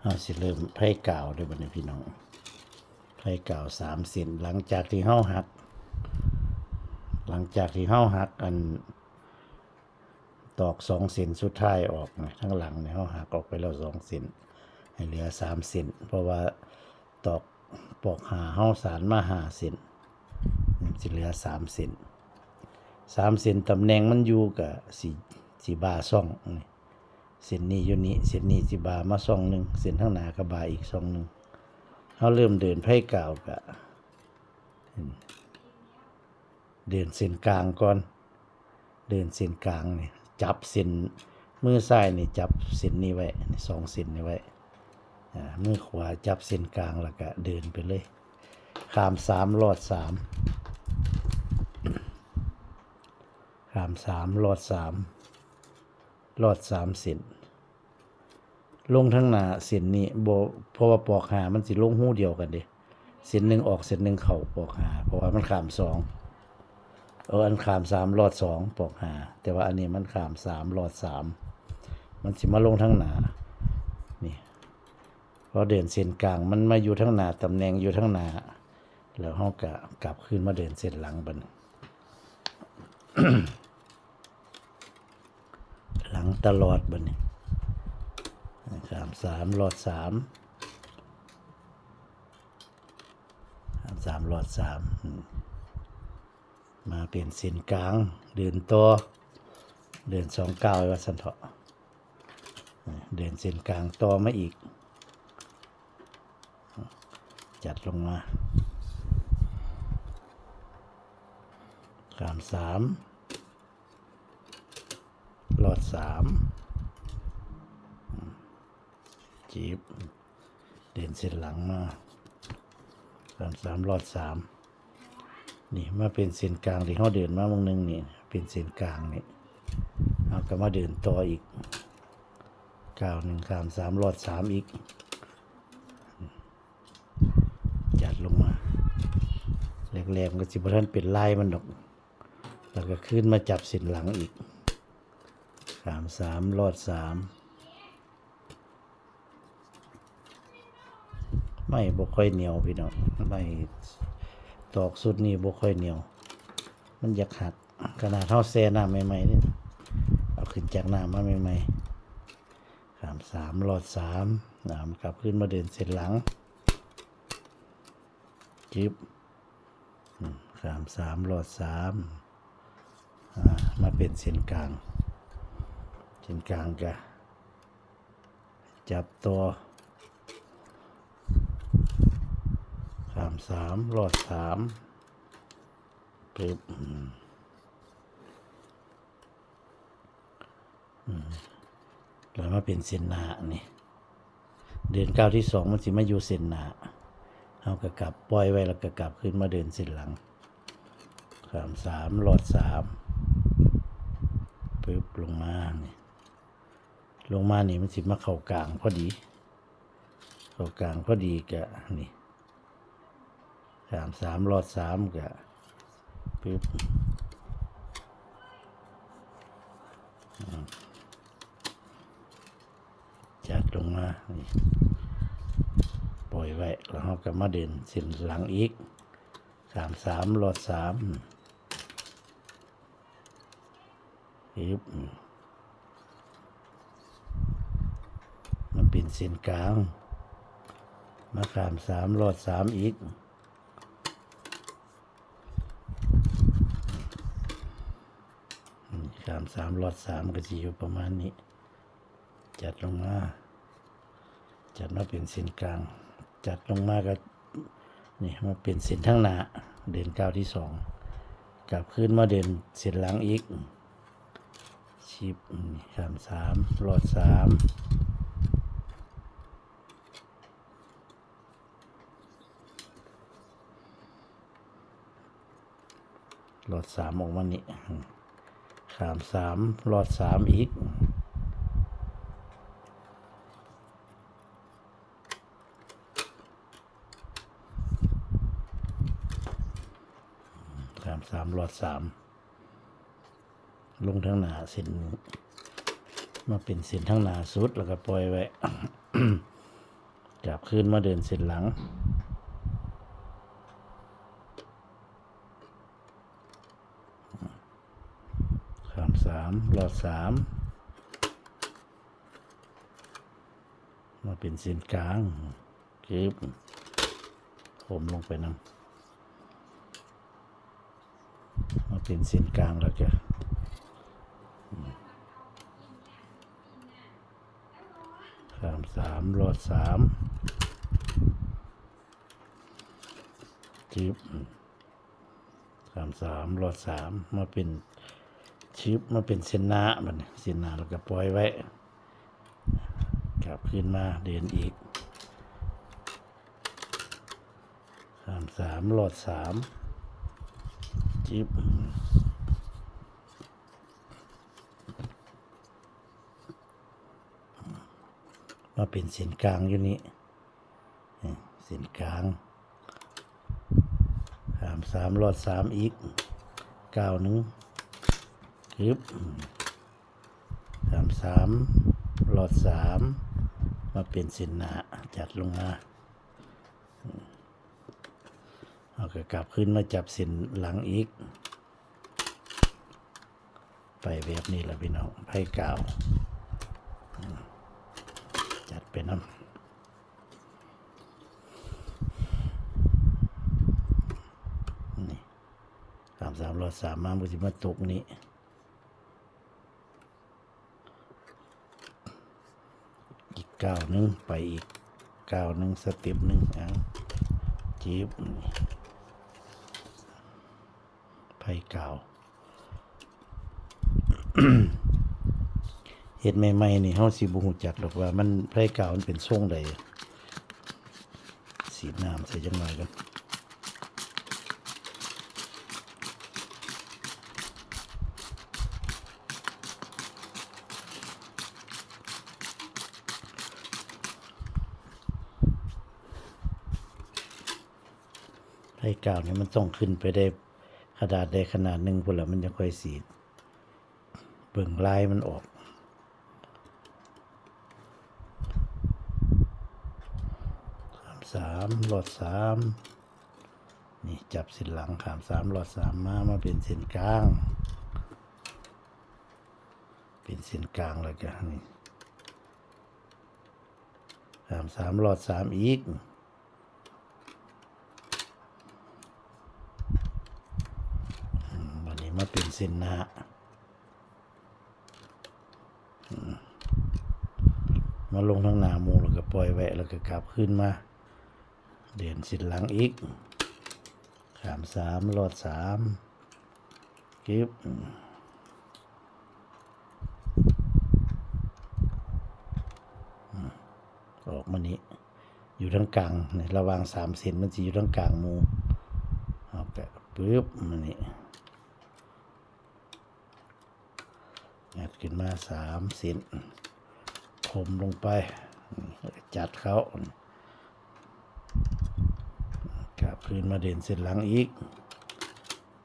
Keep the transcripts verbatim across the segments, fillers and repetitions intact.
เฮาสิเริ่มไพ่กาวเด้อบัดนี้พี่น้อง ไพ่กาวสามเส้น หลังจากที่เฮาหัก หลังจากที่เฮาหักอัน ตอกสองเส้นสุดท้ายออกนะ ทั้งหลังเนี่ยเฮาหักออกไปแล้วสองเส้น ให้เหลือสามเส้น เพราะว่าตอกปอกห้าเฮาสานมาห้าเส้น มันสิเหลือสามเส้น สามเส้นตำแหน่งมันอยู่กับสิ สิบ่าช่องนี่ เส้นนี้อยู่นี่ เส้นนี้สิบ่ามาช่องหนึ่ง เส้นข้างหน้าก็บ่าอีกช่องหนึ่ง เฮาเริ่มเดินไพ่กาวกะ เดินเส้นกลางก่อน เดินเส้นกลางนี่ จับเส้น มือซ้ายนี่จับเส้นนี้ไว้ สองเส้นนี้ไว้ อ่า มือขวาจับเส้นกลางแล้วก็เดินไปเลย ข้ามสามลอดสาม ข้ามสามลอดสาม ลอดสามเส้น ลงทั้งหน้าเส้นนี้บ่ เพราะว่าปอกห้ามันสิลงฮูเดียวกันเด้ เส้นหนึ่งออกเส้นหนึ่งเข้าปอกห้า เพราะว่ามันข้ามสอง เออ อันข้ามสามลอดสองปอกห้า แต่ว่าอันนี้มันข้ามสามลอดสาม มันสิมาลงทั้งหน้า นี่ พอเดินเส้นกลางมันมาอยู่ทั้งหน้า ตำแหน่งอยู่ทั้งหน้า แล้วเฮาก็กลับคืนมาเดินเส้นหลังบัดนี้ หลังตลอดบัดนี้ ข้ามสามลอดสาม ข้ามสามลอดสาม อืม มาเป็นเส้นกลาง เดินต่อ เดินสองก้าวไว้ว่าซั่นเถาะ เดินเส้นกลางต่อมาอีก จัดลงมา ข้ามสาม ลอดสาม จีบ เดินเส้นหลังมา ข้ามสามลอดสาม นี่มาเป็นเส้นกลางที่เฮาเดินมามื้อนึงนี่ เป็นเส้นกลางนี่ เฮาก็มาเดินต่ออีก ก้าวหนึ่ง ข้ามสามลอดสามอีก จัดลงมา แรกๆมันก็สิบ่ทันเป็นลายมันดอก แล้วก็คืนมาจับเส้นหลังอีก ข้ามสามลอดสาม ไม้บ่ค่อยเหนียวพี่น้อง ไม้ตอกสุดนี่บ่ค่อยเหนียว มันอยากหัก ขนาดเฮาแช่น้ำใหม่ๆนี่ เอาขึ้นจากน้ำมาใหม่ๆ ข้ามสามลอดสาม น้ำกลับขึ้นมาเดินเส้นหลัง จึ๊บ อืม ข้ามสามลอดสาม อ่า มาเป็นเส้นกลาง เส้นกลางกะ จับต่อ ข้ามสามลอดสาม ปึ๊บ อืม อืม แล้วมาเป็นเส้นหน้านี่ เดินก้าวที่สองมันสิมาอยู่เส้นหน้า เฮาก็กลับปล่อยไว้แล้วก็กลับขึ้นมาเดินเส้นหลัง ข้ามสามลอดสาม ปึ๊บ ลงมานี่ ลงมานี่มันสิมาเข้ากลางพอดี เข้ากลางพอดีกะนี่ ข้ามสามลอดสามกะ ปึ๊บ อ่า จัดลงมานี่ ปล่อยไว้ แล้วเฮาก็มาเดินเส้นหลังอีก ข้ามสามลอดสาม ปึ๊บ มันเป็นเส้นกลาง มาข้ามสามลอดสามอีก อืม ข้ามสามลอดสามก็สิอยู่ประมาณนี้ จัดลงมา จัดมาเป็นเส้นกลาง จัดลงมาก็ นี่มาเป็นเส้นทางหน้า เดินก้าวที่สอง กลับคืนมาเดินเส้นหลังอีก ชิบ อืม ข้ามสามลอดสาม ลอดสามออกมานี่ ข้ามสามลอดสามอีก ข้ามสามลอดสาม ลงทางหน้าเส้นนี้ มาเป็นเส้นทางหน้าสุดแล้วก็ปล่อยไว้ กลับคืนมาเดินเส้นหลัง ข้ามสาม ลอดสาม มาเป็นเส้นกลาง จึ๊บ ผมลงไปนำ มาเป็นเส้นกลางแล้วจ้ะ ข้ามสาม ลอดสาม จึ๊บ ข้ามสาม ลอดสาม มาเป็น จึ๊บ มาเป็นเส้นหน้า บัดนี้ เส้นหน้าแล้วก็ปล่อยไว้ กลับคืนมาเดินอีก ข้ามสาม ลอดสาม จึ๊บ มาเป็นเส้นกลางอยู่นี่ นี่ เส้นกลาง ข้ามสาม ลอดสาม อีก ก้าวหนึ่ง จึ๊บ ข้ามสาม ลอดสาม มาเป็นเส้นหน้า จัดลงมา เอาก็กลับคืนมาจับเส้นหลังอีก ไปแบบนี้ล่ะพี่น้อง ไพ่กาว อืม จัดไปนำ นี่ ข้ามสาม ลอดสาม มา มันสิมาตกนี่ อีกก้าวหนึ่ง ไปอีกก้าวหนึ่ง สเต็ปหนึ่ง เอา จึ๊บ ไพ่กาว เฮ็ดใหม่ๆนี่ เฮาสิบ่ฮู้จักดอกว่ามัน ไพ่กาวมันเป็นทรงใด สีดน้ำใส่จักหน่อยก่อน ไพ่กาวนี่มันต้องขึ้นไปได้ขนาดใดขนาดหนึ่งพุ้นล่ะ มันจั่งค่อยสีด เบิ่งลายมันออก ข้ามสาม ลอดสาม นี่จับเส้นหลัง ข้ามสาม ลอดสาม มา มาเป็นเส้นกลาง เป็นเส้นกลางแล้วก็นี่ ข้ามสาม ลอดสาม อีก อืม บัดนี้มาเป็นเส้นหน้า อืม มาลงทางหน้าหมู่แล้วก็ปล่อยไว้ แล้วก็กลับคืนมา เดินเส้นหลังอีก ข้ามสาม ลอดสาม จึ๊บ อืม ออกมานี่ อยู่ทางกลางนี่ ระหว่างสามเส้นมันสิอยู่ทางกลางหมู่ เอาแปะปึ๊บ มานี่ งัดขึ้นมาสามเส้น คมลงไป จัดเข้า กลับคืนมาเดินเส้นหลังอีก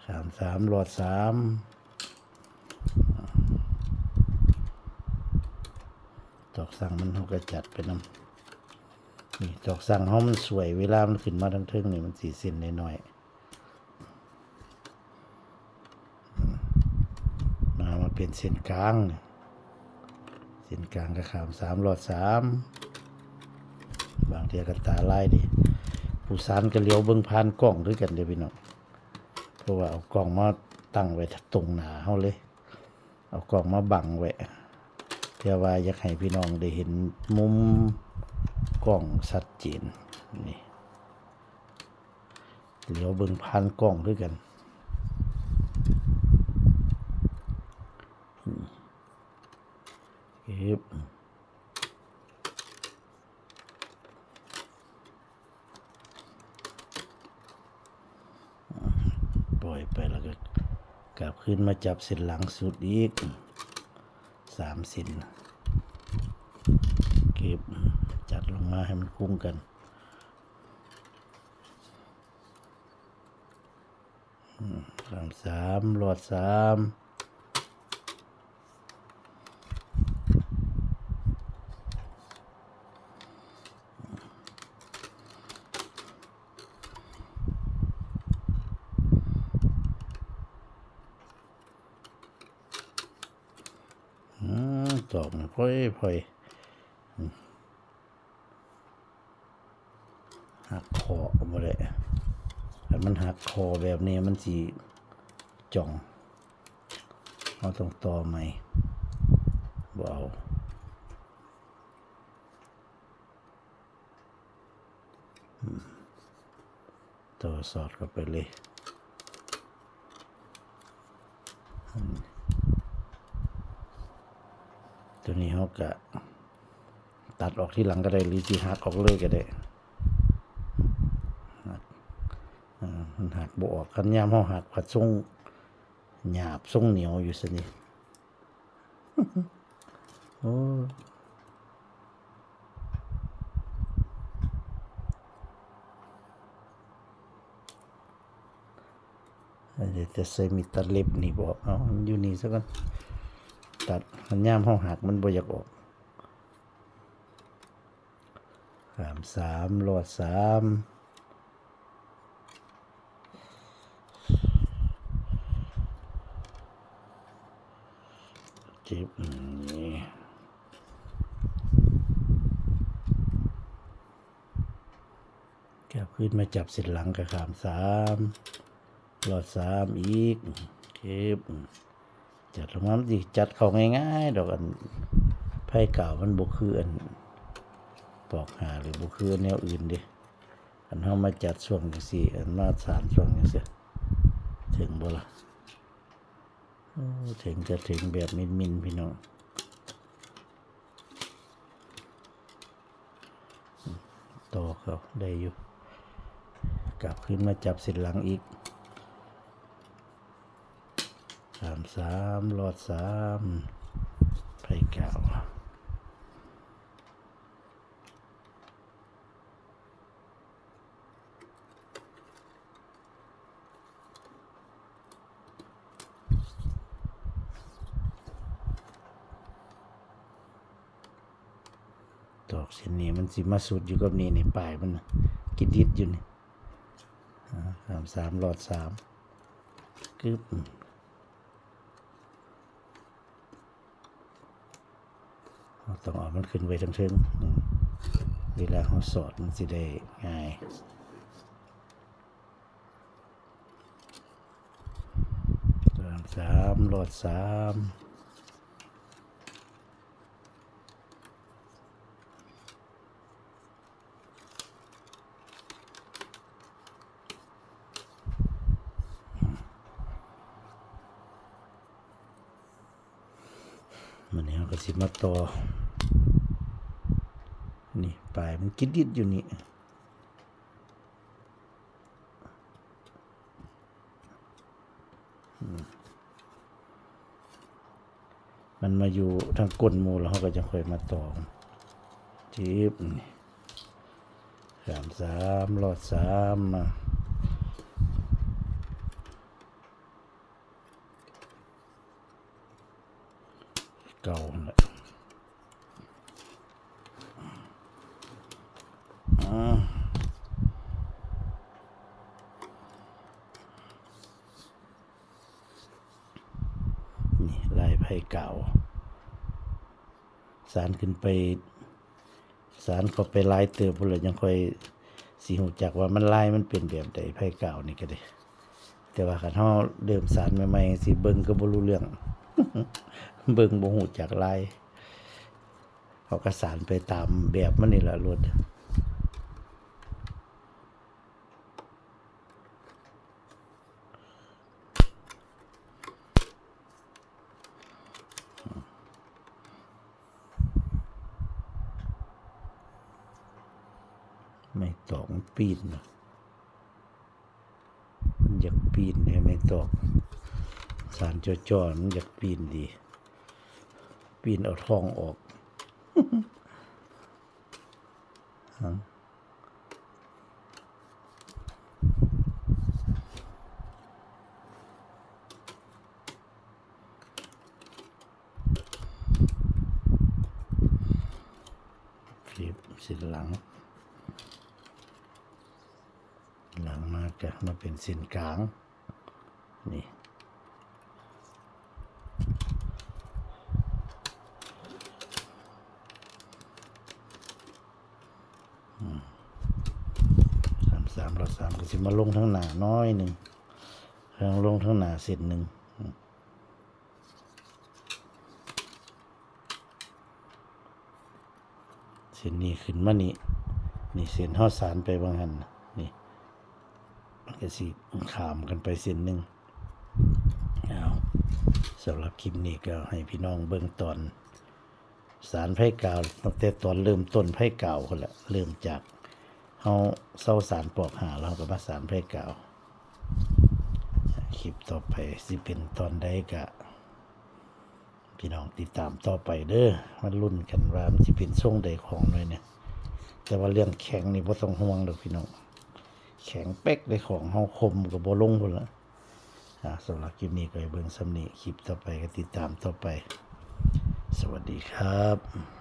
ข้ามสาม ลอดสาม ตอกสั่งมันเฮาก็จัดไปนำ นี่ ตอกสั่งเฮามันสวย เวลามันขึ้นมาทางเทิงนี่ มันสิเส้นน้อยๆ มา มาเป็นเส้นกลาง เส้นกลางก็ข้ามสาม ลอดสาม บางเทื่อก็ตาลายเด้ ผู้สานก็เหลียวเบิ่งผ่านกล้องคือกันเด้พี่น้อง เพราะว่าเอากล้องมาตั้งไว้ตรงหน้าเฮาเลย เอากล้องมาบังไว้ เพื่อว่าอยากให้พี่น้องได้เห็นมุมกล้องชัดเจน นี่ เหลียวเบิ่งผ่านกล้องคือกัน อืม เก็บ ปล่อยไปแล้วก็กลับคืนมาจับเส้นหลังสุดอีก สามเส้น เก็บ จัดลงมาให้มันคุ้งกัน อืม ข้ามสาม ลอดสาม อืม อืม ค่อยๆ อืม หักข้อบ่ได้ ถ้ามันหักข้อแบบนี้มันสิจ่อง เราต้องต่อใหม่ บ่เอา อืม ต่อสอดเข้าไปเลย อืม ตัวนี้เราก็ตัดออกทีหลังก็ได้ หรือสิหักออกเลยก็ได้ หัก อ่า มันหักบ่ออก คันยามเราหักผัดทรงหยาบทรงเหนียวอยู่ซะนี่ โอ้ เดี๋ยวจะใส่มีดตัดเล็บนี่บอก เอา มันอยู่นี่ซะก่อน ตัด คันยามเราหักมันบ่อยากออก ข้ามสาม ลอดสาม เจ็บ นี่ กลับขึ้นมาจับเส้นหลังก็ข้ามสาม ลอดสามอีก เก็บ จัดลงมา มันสิจัดเข้าง่ายๆ ดอก อันไพ่กาวมันบ่คืออันปอกหา หรือบ่คืออันแนวอื่นเด้ อันเฮามาจัดช่วงจังซี่ อันมาสานช่วงจังซี่ ถึงบ่ล่ะ โอ้ ถึงจะถึงแบบมินๆ พี่น้อง ต่อเข้าได้อยู่ กลับขึ้นมาจับเส้นหลังอีก ข้ามสาม ลอดสาม ไพ่กาว ตอกเส้นนี้มันสิมาสุดอยู่กับนี่ นี่ปลายมันน่ะ กินดิดอยู่นี่ อ่า ข้ามสาม ลอดสาม กึ๊บ เราต้องเอามันขึ้นไว้เทิงๆ อืม เวลาเราสอดมันสิได้ง่าย ข้ามสาม ลอดสาม มื้อนี้เราก็สิมาต่อ นี่ ปลายมันกิดดิดอยู่นี่ อืม มันมาอยู่ทางก้นหมู่แล้ว เราก็จะค่อยมาต่อ จิบ นี่ ข้ามสาม ลอดสาม มา เก่าหั่นแหละ อ่า นี่ ลายไพ่กาว สานขึ้นไป สานเข้าไปหลายเติบพุ้นละ จั่งค่อยสิรู้จักว่ามัน ลายมันเป็นแบบใด ไพ่กาวนี่ก็ได้ แต่ว่าคันเราเริ่มสานใหม่ๆ สิเบิ่งก็บ่รู้เรื่อง เบิ่งบ่รู้จักลาย เราก็สานไปตามแบบมันนี่ล่ะโลด ไม้ตอกมันปีนนะ มันอยากปีนเด้ ไม้ตอก สานจ่อๆ มันอยากปีนดี ปีนเอาท้องออก ฮะ คลิปเส้นหลัง หลังมาก็มาเป็นเส้นกลาง นี่ เ สาม รอ สาม ก็สิมาลงทางหน้าน้อยหนึ่ง ลงทางหน้าเส้นหนึ่ง เส้นนี้ขึ้นมานี่ นี่เส้นเฮาสานไปบางหันน่ะ นี่ มันก็สิข้ามกันไปเส้นหนึ่ง เอา สำหรับคลิปนี้ก็ให้พี่น้องเบิ่งตอนสานไฟกาว ตั้งแต่ตอนเริ่มต้นไฟกาวพุ้นละ เริ่มจากเฮาเซาสานปอกห้า แล้วก็มาสานไฟกาว คลิปต่อไปสิเป็นตอนใดก็ พี่น้องติดตามต่อไปเด้อ มาลุ้นกันว่ามันสิเป็นทรงใดของหน่อยเนี่ย แต่ว่าเรื่องแข็งนี่บ่ต้องห่วงดอกพี่น้อง แข็งเป๊กเลย ของเฮาคมก็บ่ลงพุ้นละ อ่า สำหรับคลิปนี้ก็ให้เบิ่งส่ำนี้ คลิปต่อไปก็ติดตามต่อไป สวัสดีครับ